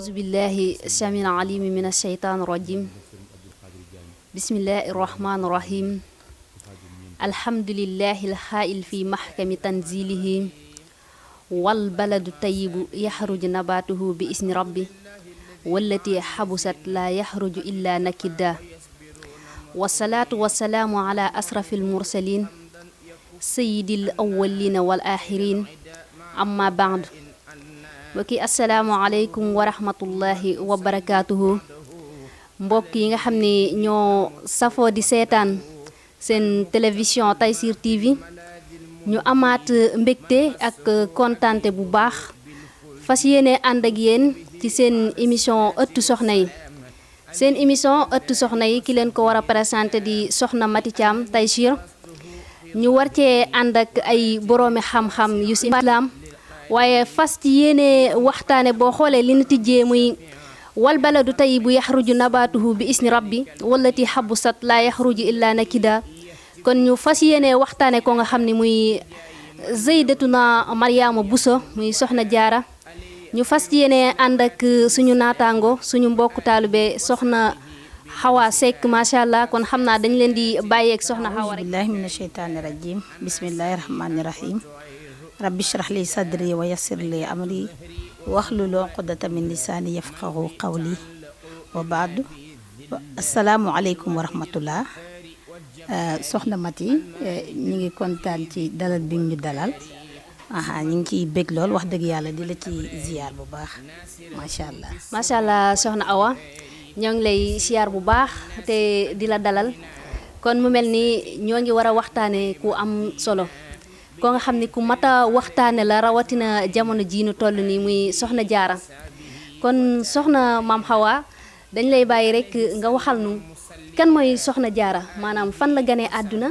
أعوذ بالله السميع العليم من الشيطان الرجيم بسم الله الرحمن الرحيم الحمد لله الحائل في محكم تنزيله والبلد الطيب يخرج نباته بإذن ربه والتي حبست لا يخرج إلا نكدا والصلاة والسلام على أشرف المرسلين سيد الأولين والآخرين أما بعد bokki asalaamaaleykum wa rahmatullahi wa barakaatuhu mbokk yi nga xam ne ñoo safoo di seetaan seen télévision Tayssir TV ñu amaat mbégte ak kontaante bu baax fas yéene ànd ak yéen ci seen émission ëttu soxna yi seen émission ëttu soxna yi ki leen ko war a présenté di soxna Mati Thiam Tayssir ñu war cee ànd ak ay boroomi xam-xam yu si islam waaye fas ci yéene waxtaane boo xoolee li ñu tijjee muy wal baladu tayyibu yaxruju nabaatuhu bi isni rabbi wallati xabusat laa yaxruju illa nakida kon ñu fas yéene waxtaane ko nga xam ne muy Zeydatuna Mariama Bousso muy soxna jaara ñu fas yéene ànd ak suñu naataango suñu mbokk taalube soxna Hawa Seck macha allah kon xam naa dañ leen di bàyyeeg soxna Hawa rek. billahi mina sheytaani rajim bismillahi rahmaani rahim rabbi shrah li sadri wa yassir li amri wahlul uqdatan min lisaani yafqahu qawli wa baadu assalaamu aleykum wa rahmatullah soxna Mati ñu ngi kontaan ci dalal bi ñu dalal ñu ngi ciy bég lool wax dëgg yàlla di la ci ziyaar bu baax macha allah. macha allah soxna Awa ñoo ngi lay ziyaar bu baax te di la dalal kon mu mel ni ñoo ngi war a waxtaane ku am solo. ko nga xam ne ku mat a waxtaane la rawatina jamono jii nu toll nii muy soxna jaara kon soxna maam Hawa dañ lay bàyyi rek nga waxal nu kan mooy soxna jaara maanaam fan la ganee àdduna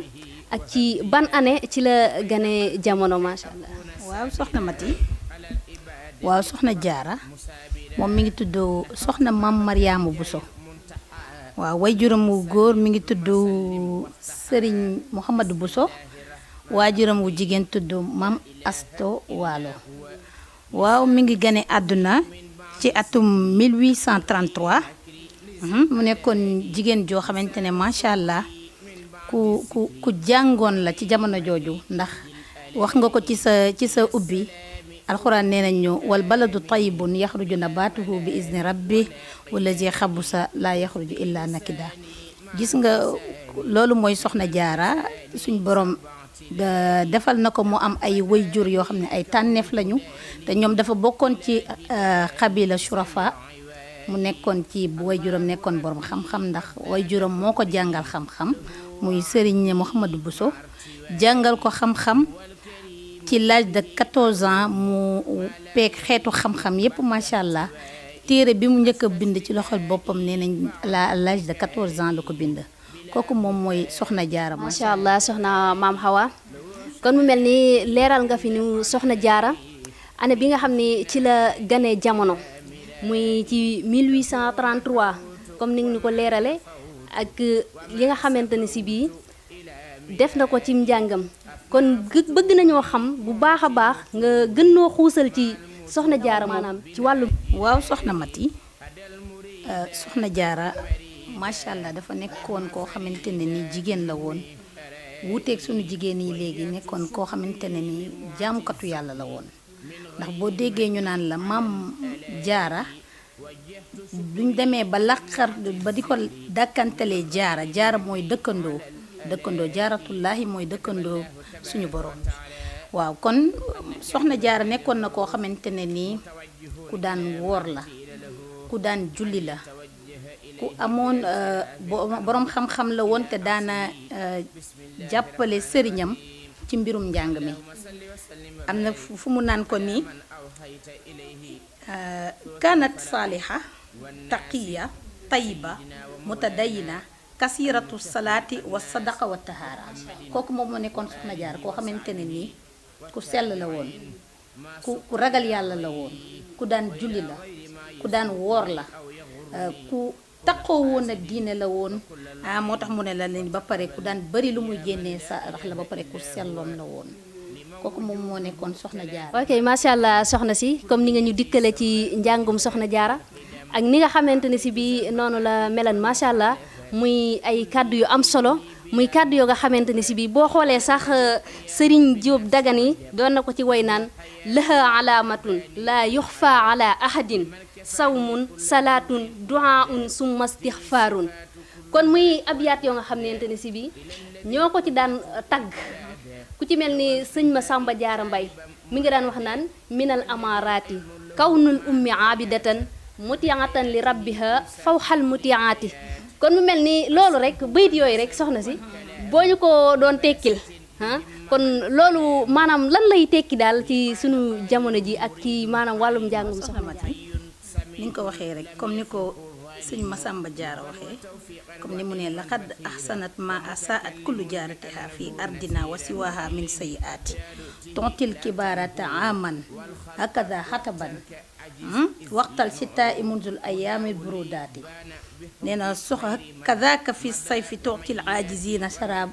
ak ci ban année ci la ganee jamono macha allah. waaw soxna Mati waaw soxna jaara moom mi ngi tudd soxna maam Mariama Bousso waaw waajuram wu góor mi ngi tudd Serigne Mouhamadou Bousso waajuram wu jigéen tudd Mam Asto Waalo waaw mi ngi gane àdduna ci atum 1833 mu nekkoon jigéen joo xamante ne macha allah ku jàngoon la ci jamono jooju ndax wax nga ko ci sa ubbi alxuraan nee nañu wal baladu tayyibun yaxruju nabaatuhu bi izni rabbi wallazi xabusa laa yaxruju illa nakida gis nga loolu mooy soxna jaara suñ borom defal na ko mu am ay wayjur yoo xam ne ay tànneef lañu te ñoom dafa bokkoon ci xabila shurafa mu nekkoon ci bu wayjuram nekkoon borom xam-xam ndax wayjuram moo ko jàngal xam-xam muy Serigne Mouhamadou Bousso jàngal ko xam-xam ci l'âge de 14 ans mu peeg xeetu xam-xam yépp macha allah téere bi mu njëkk a bind ci loxol boppam nee nañ à l'âge de 14 ans la ko bind kooku moom mooy soxna jaara macha allah soxna maam Hawa kon mu mel ni leeral nga fi ni soxna jaara année bi nga xam ne ci la ganee jamono muy ci 1833 comme ni nga ñu ko leerale ak li nga xamante ne si bii def na ko ci njàngam kon bëgg nañoo xam bu baax a baax nga gën noo xuusal ci soxna jaara maanaam ci wàllu. waaw soxna Mati soxna jaara macha allah dafa nekkoon koo xamante ne ni jigéen la woon wuuteeg suñu jigéen yi léegi nekkoon koo xamante ne ni jaamukatu yàlla la woon ndax boo déggee ñu naan la maam jaara duñ demee ba laqar ba di ko dàkkantalee jaara mooy dëkkandoo jaaratullaahi mooy dëkkandoo suñu borom waaw kon soxna jaara nekkoon na koo xamante ne nii ku daan woor la ku daan julli la ku amoon borom xam-xam la woon te daana jàppale sëriñam ci mbirum njàng mi am na fu mu naan ko nii kanat saaliha taqiya tayiba mutadayina kasiratu salaati wa sadaqa wa tahaara kooku moom moo nekkoon soxna jaar koo xamante ne nii ku sell la woon ku ragal yàlla la woon ku daan julli la ku daan woor la ku taqoo woon ak diine la woon moo tax mu ne la leen ba pare ku daan bari lu muy génnee sa rax la ba pare ku selloon la woon kooku moom moo nekkoon soxna jaara. ok macha allah soxna si comme ni nga ñu dikkale ci njàngum soxna jaara ak ni nga xamante ne si bii noonu la melan macha allah muy ay kàddu yu am solo muy kàddu yoo nga xamante ne si bii boo xoolee sax Serigne Diop Dagana doon na ko ci way naan laha alaamatun la yuxfa ala ahadin sawmun salaatun duaun summa istixfaarun kon muy abyaat yoo nga xamante ne si bii ñoo ko ci daan tagg ku ci mel ni sëñ Masamba Jaara Mbay mi ngi daan wax naan minal amaaraati kawnul ummi aabidatan mutiatan li rabbiha fawxal mutiaati kon mu mel ni loolu rek bayit yooyu rek soxna si boo ñu ko doon tekkil kon loolu maanaam lan lay tekki daal ci sunu jamono ji ak ci maanaam wàllum njàngum soxna Mati ni nga ko waxee rek comme ni ko sëñ Masamba Jaara waxee comme ni mu ne laqad ahsanat ma asaat kullu jaaratiha fi ardina wa siwaha min sayiaati tontil kibaarata aman hakada xataban waqtal sitaa imunzul ayaami burudaati nee na soxa kadaka fi sayfi tontil aajizina sharab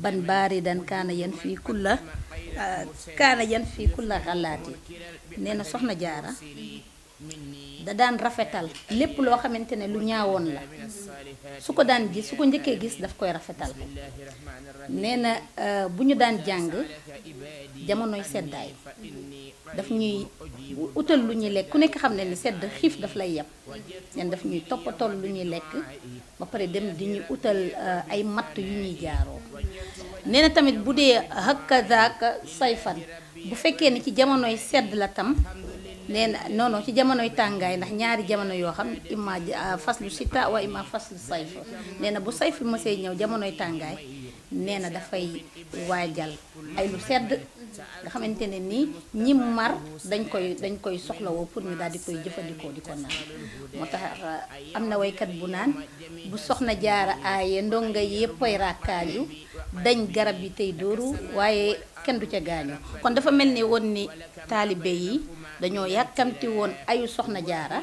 ban baaridan kaana yan fii kulla xalaati nee na soxna Jaara da daan rafetal lépp loo xamante ne lu ñaawoon la su ko daan gis su ko njëkkee gis daf koy rafetal nee na bu ñu daan jàng jamonoy seddaay daf ñuy utal lu ñuy lekk ku nekk xam ne ni sedd xiif daf lay yeb neen daf ñuy toppatool lu ñuy lekk ba pare dem di ñu utal ay matt yu ñuy jaaroo nee na tamit bu dee hakkazaaka sayfan bu fekkee ni ci jamonoy sedd la tam nee na non ci jamonoy tàngaay ndax ñaari jamono yoo xam imma faslu sita wa imma faslu sayf nee na bu sayf bi mësee ñëw jamonoy tàngaay nee na dafay waajal ay lu sedd nga xamante ne nii ñi mar dañ koy soxlawoo pour ñu daal di koy jëfandikoo di ko naan moo tax am na waykat bu naan bu soxna Jaara aaye ndonga yéppay rakkaaju dañ garab yi tey dóoru waaye kenn du ca gaañu kon dafa mel ni woon ni taalibe yi dañoo yàkkamti woon ayu soxna Jaara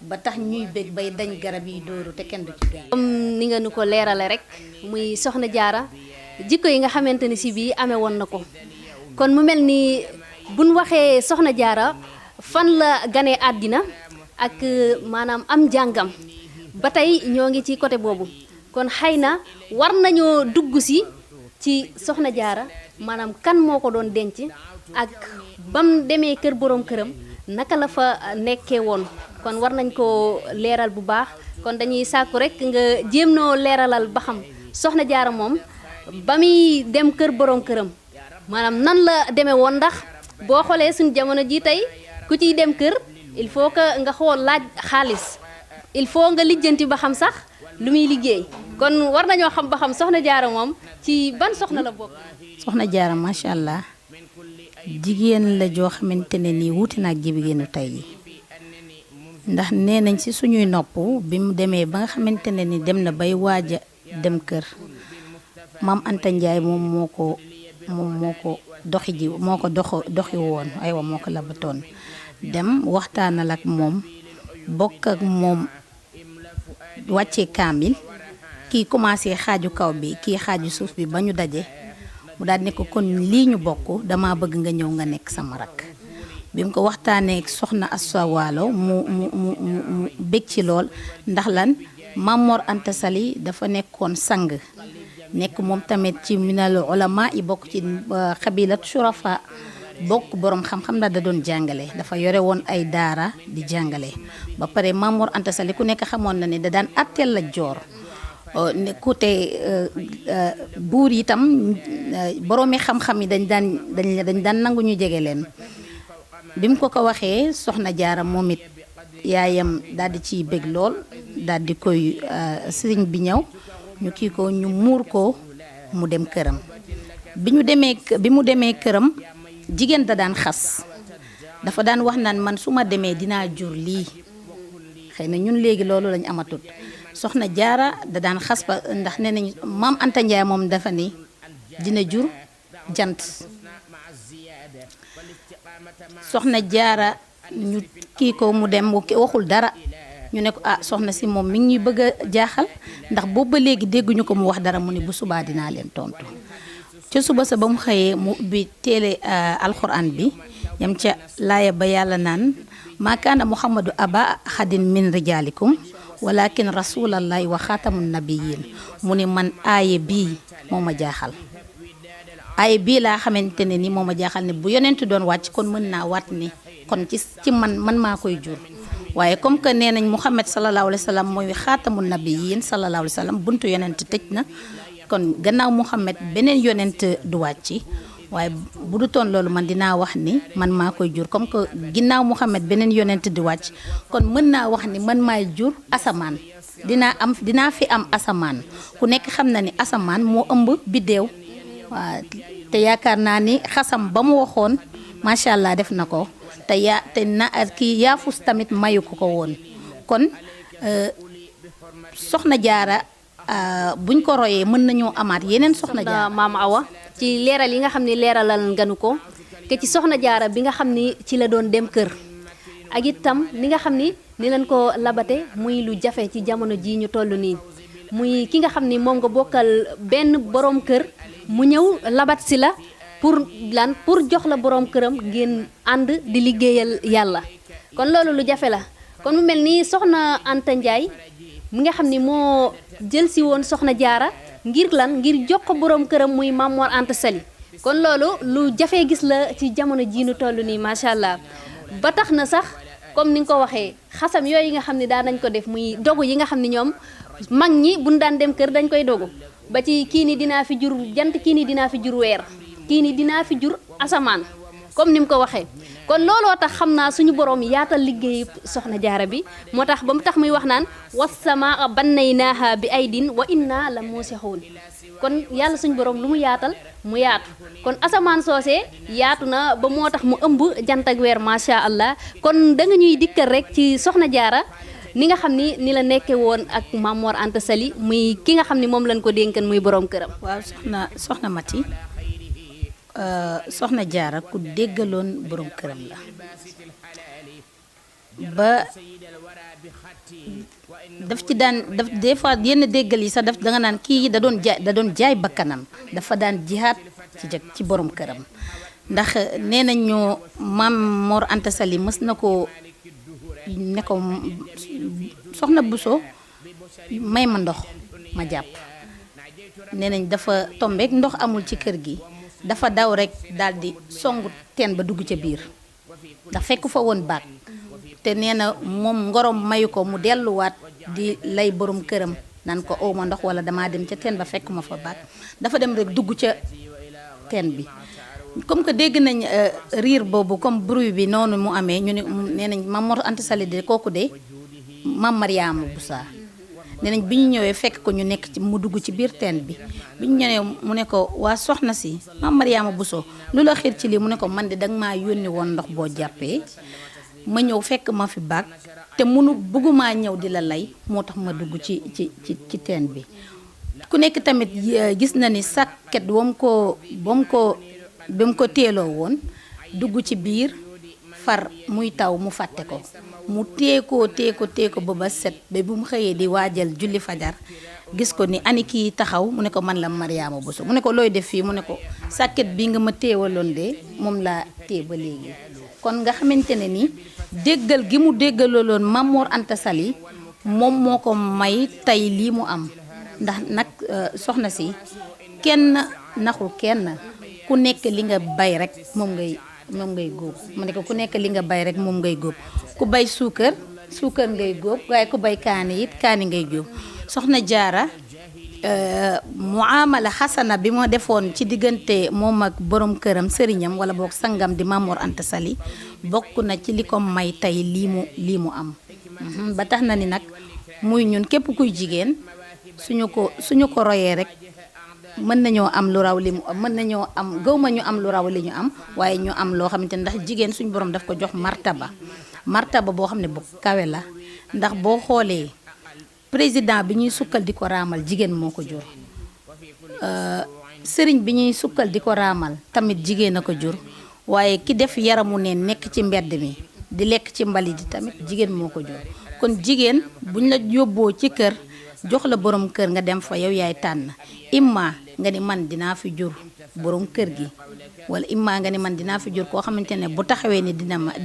ba tax ñuy bég bay dañ garab yi dóoru te kenn du ci gaañu comme ni nga nu ko leerale rek muy soxna Jaara jikko yi nga xamante ni si bii amee woon na ko kon mu mel ni buñ waxee soxna Jaara fan la ganee àddina ak maanaam am jàngam ba tey ñoo ngi ci côté boobu kon xëy na war nañoo dugg si ci soxna Jaara maanaam kan moo ko doon denc ak bam demee kër boroom këram naka la fa nekkee woon kon war nañ ko leeral bu baax kon dañuy sàkku rek nga jéem noo leeralal ba xam soxna Jaara moom ba muy dem kër boroom këram maanaam nan la demee woon ndax boo xoolee suñu jamono ji tey ku ciy dem kër il faut que nga xool laaj xaalis il faut nga lijjanti ba xam sax lu muy liggéey kon war nañoo xam ba xam soxna Jaara moom ci ban soxna la bokk. soxna Jaara macha allah jigéen la joo xamante ne nii wuute na ak jigéenu tey yi ndax nee nañ ci suñuy nopp bi mu demee ba nga xamante ne ni dem na bay waaj a dem kër maam Anta Njaay moom moo ko doxi woon aywa moo ko labatoon dem waxtaanal ak moom bokk ak moom wàccee kaamil kii commencé xaaju kaw bi kii xaaju suuf bi ba ñu daje mu daal ne ko kon lii ñu bokk dama bëgg nga ñëw nga nekk sama rakk bi mu ko waxtaanee soxna Asta Waalo mu bég ci lool ndax lan Maam Mor Anta Sali dafa nekkoon sang nekk moom tamit ci minal ulama yi bokk ci xabilat shurafa bokk boroom xam-xam la da doon jàngale dafa yore woon ay daara di jàngale ba pare Maam Mor Anta Sali ku nekk xamoon na ne da daan atteel la joor nekkute buur yi tam boroomi xam-xam yi dañ daan nangu ñu jege leen bi mu ko waxee soxna Jaara moom it yaayam daal di ciy bég lool daal di koy sëriñ bi ñëw ñu kii ko ñu muur ko mu dem këram bi mu demee këram jigéen da daan xas dafa daan wax naan man su ma demee dinaa jur lii xëy na ñun léegi loolu lañ amatut soxna Jaara da daan xas ba ndax nee nañ maam Anta Njaay moom dafa ni dina jur jant soxna Jaara ñu kii ko mu dem waxul dara ñu ne ko soxna si moom mi ngi ñuy bëgg a jaaxal ndax boobu ba léegi dégguñu ko mu wax dara mu ne bu subaa dinaa leen tontu ca suba sa ba mu xëyee mu ubbi téele alxuraan bi yam ca laaya ba yàlla naan maa kaana muhammadu aba ahadin min rijaalikum walakin rasulallahi wa xaatamun nabiyin mu ni man aaye bii moo ma jaaxal aaye bii laa xamante ne ni moo ma jaaxal ne bu yonent doon wàcc kon mën naa waat ni kon ci man maa koy jur waaye comme que nee nañ Muhammad sallallahu alayhi wa sallam mooy xaatamu nabiyin sallallahu alayhi wa sallam buntu yonent tëj na kon gannaaw Muhammad beneen yonent du wàcc waaye bu du toon loolu man dinaa wax ni man maa koy jur comme que ginnaaw Muhammad beneen yonent di wàcc kon mën naa wax ni man maay jur asamaan dinaa fi am asamaan ku nekk xam na ni asamaan moo ëmb biddéew waaw te yaakaar naa ni xasam ba mu waxoon macha allah def na ko te kii yaafus tamit mayu ko woon kon soxna jaara buñ ko royee mën nañoo amaat yeneen soxna jaara maam Awa ci leeral yi nga xam ne leeralal nganu ko ke ci soxna jaara bi nga xam ni ci la doon dem kër ak itam ni nga xam ni lañ ko labate muy lu jafe ci jamono ji ñu toll nii muy ki nga xam ni moom nga bokkal benn borom kër mu ñëw labat si la pour jox la borom këram ngeen ànd di liggéeyal yàlla kon loolu lu jafe la kon mu mel ni soxna Anta Ndiaye mi nga xam ni moo jël si woon soxna jaara ngir jox ko borom këram muy Mame Mor Anta Sali kon loolu lu jafee gis la ci jamono jii nu toll nii macha allah ba tax na sax comme ni nga ko waxee xasam yooyu nga xam ne daan nañ ko def muy dogu yi nga xam ne ñoom mag ñi buñ daan dem kër dañ koy dogu ba ci kii ni dinaa fi jur jant kii ni dinaa fi jur weer kii ni dinaa fi jur asamaan comme ni mu ko waxee kon looloo tax xam naa suñu borom yaatal liggéeyu soxna jaara bi moo tax ba mu tax muy wax naan wassamaa bannaynaaha bi aydin wa inna la muusixuun kon yàlla suñu borom lu mu yaatal mu yaatu kon asamaan soosee yaatu na ba moo tax mu ëmb jant ak weer macha allah kon da nga ñuy dikkal rek ci soxna jaara ni nga xam ni la nekkee woon ak Mame Mor Anta Sali muy ki nga xam ni moom lañ ko dénkan muy borom këram. waaw soxna Mati soxna jaara ku déggaloon borom këram la ba daf ci daan des fois yenn déggal yi sax da nga naan kii da doon jaay bakkanam dafa daan jihaat ci borom këram ndax nee nañu Mame Mor Anta Sali mës na ko ne ko soxna Bousso may ma ndox ma jàpp nee nañ dafa tombeek ndox amul ci kër gi dafa daw rek daldi songu teen ba dugg ca biir ndax fekk fa woon baat te nee na moom ngorom mayu ko mu delluwaat di lay borom këram naan ko ow ma ndox wala damaa dem ca teen ba fekk ma fa baat dafa dem rek dugg ca teen bi comme que dégg nañ riir boobu comme bruit bi noonu mu amee ñu ne nee nañ Mame Mor Anta Sali de kooku de Mame Mariama Bousso nee nañ bi ñu ñëwee fekk ko ñu nekk ci mu dugg ci biir teen bi ñu ñëwee mu ne ko waa soxna si Mame Mariama Bousso lu la xiir ci lii mu ne ko man de danga maa yónni woon ndox boo jàppee ma ñëw fekk ma fi baag te bëggumaa ñëw di la lay moo tax ma dugg ci teen bi ku nekk tamit gis na ni sàkket ba mu ko teeloo woon dugg ci biir far muy taw mu fàtte ko mu tee ko ba set ba bu mu xëyee di waajal julli fajar gis ko ni ani kii taxaw mu ne ko man la Mariama Bousso mu ne ko looy def fii mu ne ko sàkket bi nga ma teewaloon de moom laa tee ba léegi kon nga xamante ne ni déggal gi mu déggaloon Mame Mor Anta Sali moom moo ko may tey lii mu am ndax nag soxna si kenn naxul kenn ku nekk li nga bay rek moom ngay góob mu ne ko ku nekk li nga bay rek moom ngay góob ku bay suukar ngay góob waaye ku bay kaani it kaani ngay góob soxna jaara muamala xasana bi ma defoon ci diggante moom ak borom këram sëriñam wala boog sangam di Mame Mor Anta Sali bokk na ci li ko may tey lii mu am ba tax na ni nag muy ñun képp kuy jigéen suñu ko royee rek mën nañoo am lu raw li mu mën nañoo am gëw ma ñu am lu raw li ñu am waaye ñu am loo xamante ne ndax jigéen suñu borom daf ko jox martaba boo xam ne bu kawe la ndax boo xoolee président bi ñuy sukkal di ko raamal jigéen moo ko jur sëriñ bi ñuy sukkal di ko raamal tamit jigéen a ko jur waaye ki def yaramu neen nekk ci mbedd mi di lekk ci mbali di tamit jigéen moo ko jur kon jigéen buñ la yóbboo ci kër jox la borom kër nga dem fa yow yaay tànn imma nga ni man dinaa fi jur borom kër gi wala imma nga ni man dinaa fi jur koo xamante ne bu taxawee ni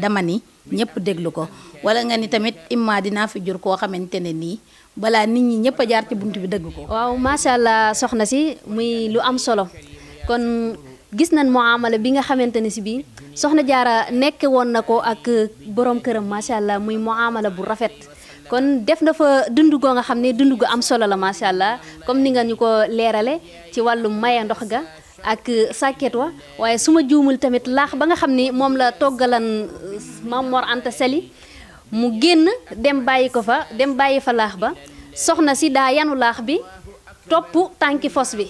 dama ni ñëpp déglu ko wala nga ni tamit imma dinaa fi jur koo xamante ne nii balaa nit ñi ñëpp a jaar ci bunt bi dëgg ko. waaw macha allah soxna si muy lu am solo kon gis nañ muamala bi nga xamante ne si bii soxna jaara nekke woon na ko ak borom këram macha allah muy muamala bu rafet. kon def na fa dund goo nga xam ne dund gu am solo la macha allah comme ni nga ñu ko leerale ci wàllu maye ndox ga ak sàkket wa waaye su ma juumul tamit laax ba nga xam ni moom la toggalan Maam Mor Anta Sali mu génn dem bàyyi ko fa dem bàyyi fa laax ba soxna si daa yanu laax bi topp tànki fos bi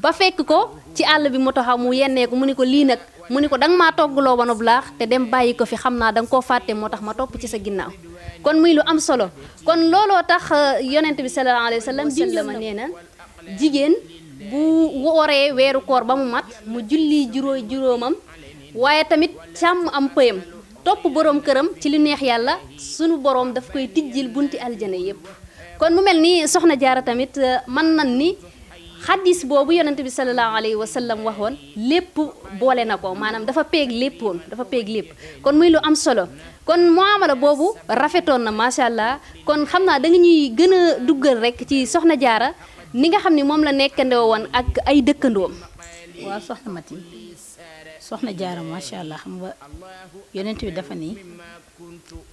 ba fekk ko ci àll bi mu taxaw mu yennee ko mu ni ko lii nag mu ni ko danga maa toggaloo wanub laax te dem bàyyi ko fi xam naa danga koo fàtte moo tax ma topp ci sa ginnaaw kon muy lu am solo kon looloo tax yonent bi sallallahu alayhi wa sallam ma nee na jigéen bu wooree weeru koor ba mu mat mu julli juróomam waaye tamit sàmm am pëyam topp borom këram ci li neex yàlla sunu borom daf koy tijjil bunti aljana yépp kon mu mel ni soxna jaara tamit mën nan ni xaddis boobu yonent bi sallallahu alayhi wa sallam waxoon lépp boole na ko maanaam dafa peeg léppoon dafa peeg lépp kon muy lu am solo kon muamala boobu rafetoon na macha allah kon xam naa da nga ñuy gën a duggal rek ci soxna jaara ni nga xam ne moom la nekkandoo woon ak ay dëkkandoom. waaw soxna Mati soxna jaara macha allah xam nga yonent bi dafa ni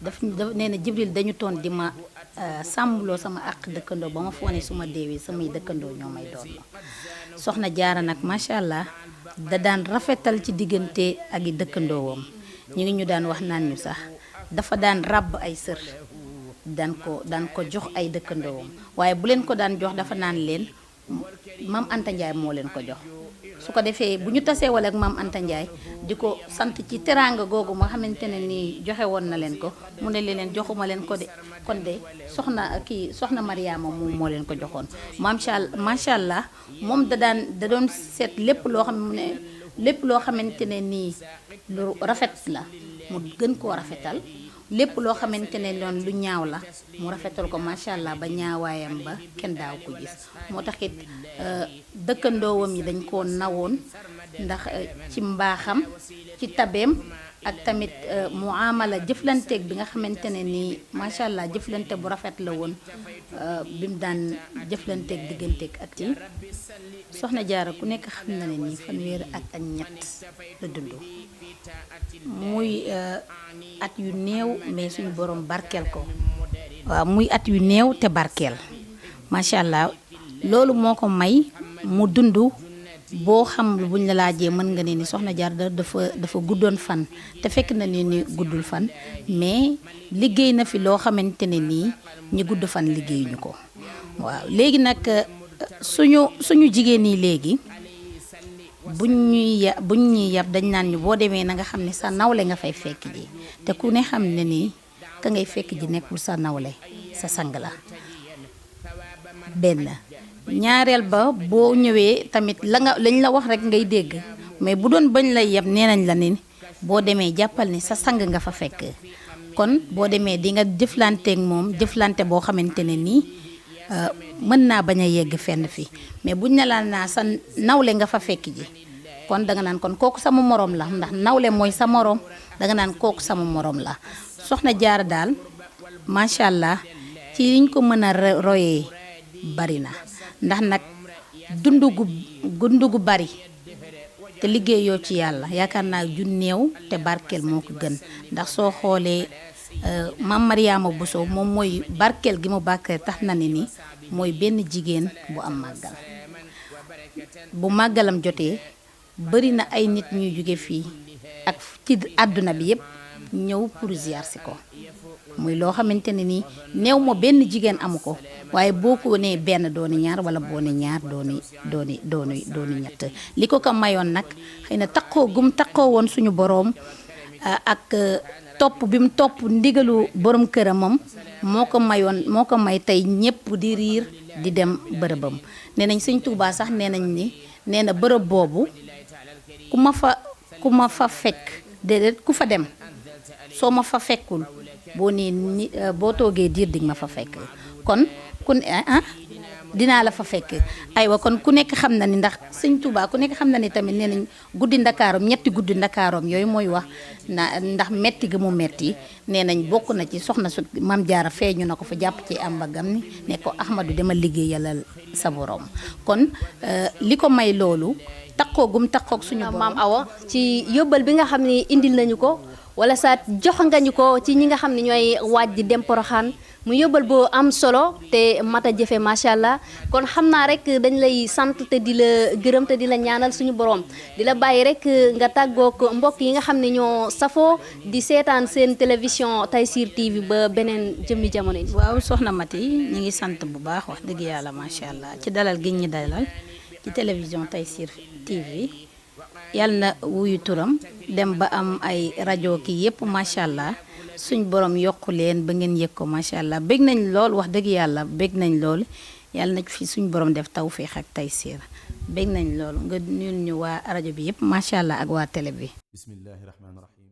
daf nee na Jibril dañu toon di ma sàmmloo sama àq dëkkandoo ba ma foone su ma deewee samay dëkkandoo ñoo may doon soxna jaara nag macha allah da daan rafetal ci diggante ak i dëkkandoowam ñu ngi ñu daan wax naan ñu sax dafa daan ràbb ay sër daan ko jox ay dëkkandoowam waaye bu leen ko daan jox dafa naan leen Maam Anta Ndiaye moo leen ko jox su ko defee bu ñu tasee wala ak Maam Anta Ndiaye di ko sant ci teraanga googu ma xamante ne nii joxe woon na leen ko mu ne leen joxuma leen ko de kon de soxna Mariama moom moo leen ko joxoon macha allah moom da doon seet lépp loo xamante ne nii lu rafet la mu gën koo rafetal lépp loo xamante ne noonu lu ñaaw la mu rafetal ko macha allah ba ñaawaayam ba kenn daaw ko gis moo tax it dëkkandoowam yi dañ koo nawoon ndax ci mbaaxam ci tabeem ak tamit muamala jëflanteeg bi nga xamante ne nii macha allah jëflante bu rafet la woon bi mu daan jëflanteeg digganteeg at yi soxna jaara ku nekk xam na ne nii fanweeri at ak ñett la dund muy at yu néew mais suñu borom barkeel ko waaw muy at yu néew te barkeel macha allah loolu moo ko may mu dund boo xam buñ la laajee mën nga ne ni soxna jaar dafa guddoon fan te fekk na ni guddul fan mais liggéey na fi loo xamante ne nii ñi gudd fan liggéeyuñu ko waaw léegi nag suñu jigéen ñi léegi buñ ñuy yab dañ naan ñu boo demee na nga xam ne sa nawle nga fay fekk ji te ku ne xam ne nii ka ngay fekk ji nekkul sa nawle sa sang la benn ñaareel ba boo ñëwee tamit lañ la wax rek ngay dégg mais bu doon bañ lay yeb nee nañ la ni boo demee jàppal ni sa sang nga fa fekk kon boo demee di nga jëflanteek moom jëflante boo xamante ne nii mën naa bañ a yegg fenn fi mais buñ ne la naa sa nawle nga fa fekk ji kon danga naan kon kooku sama moroom la ndax nawle mooy sa moroom danga naan kooku sama moroom la soxna jaara daal macha allah ci liñ ko mën a royee bari na ndax nag dund gu bari te liggéeyoo ci yàlla yaakaar naa ju néew te barkeel moo ko gën ndax soo xoolee Maam Mariama Bousso moom mooy barkeel gi mu barkeel tax na ni mooy benn jigéen bu am màggal bu màggalam jotee bari na ay nit ñuy jóge fii ak ci àdduna bi yépp ñëw pour ziar si ko muy loo xamante ne nii néew ma benn jigéen amu ko waaye boo ko nee benn dooni ñaar wala boo ne ñaar dooni ñett li ko mayoon nag xëy na taqoo woon suñu boroom ak topp bi mu topp ndigalu borom këramam moo ko may tey ñépp di riir di dem bërëbam nee nañ Sëñ Tuubaa sax nee nañ ni nee na bërëb boobu ku ma fa fekk déedéet ku fa dem soo ma fa fekkul boo toogee diir dig ma fa fekk kon dinaa la fa fekk. aywa kon ku nekk xam na ni ndax sëñ Touba ku nekk xam na ni tamit nee nañ guddi ndakaaroom ñetti guddi ndakaaroom yooyu mooy wax ndax metti gi mu metti nee nañ bokk na ci soxna su Maam Jaara feeñu na ko fa jàpp ci ambagam ni ne ko Ahmadou dama liggéeyalal sa borom kon li ko may loolu takkoogum takkoog suñu borom. maam Awa ci yóbbal bi nga xam ne indil nañu ko wala sa jox nga ñu ko ci ñi nga xam ne ñooy waaj di dem Poroxaan mu yóbbal boo am solo te mat a jëfe macha allah kon xam naa rek dañ lay sant te di la gërëm te di la ñaanal suñu borom di la bàyyi rek nga tàggoog mbokk yi nga xam ne ñoo safoo di seetaan seen télévision Tayssir TV ba beneen jëmmi jamono yi. waaw soxna Mati ñu ngi sant bu baax wax dëgg yàlla macha allah ci dalal gi ñu dalal ci télévision Tayssir TV yàlla na wuyu turam dem ba am ay rajo ki yëpp macha allah suñ borom yokku leen ba ngeen yëg ko macha allah bég nañ lool wax dëgg yàlla bég nañ lool yàlla na fi suñ borom def tawféex ak Tayssir bég nañ lool nga nuyul ñu waa rajo bi yëpp macha allah ak waa télé bi. bismillahi rahmaani rahim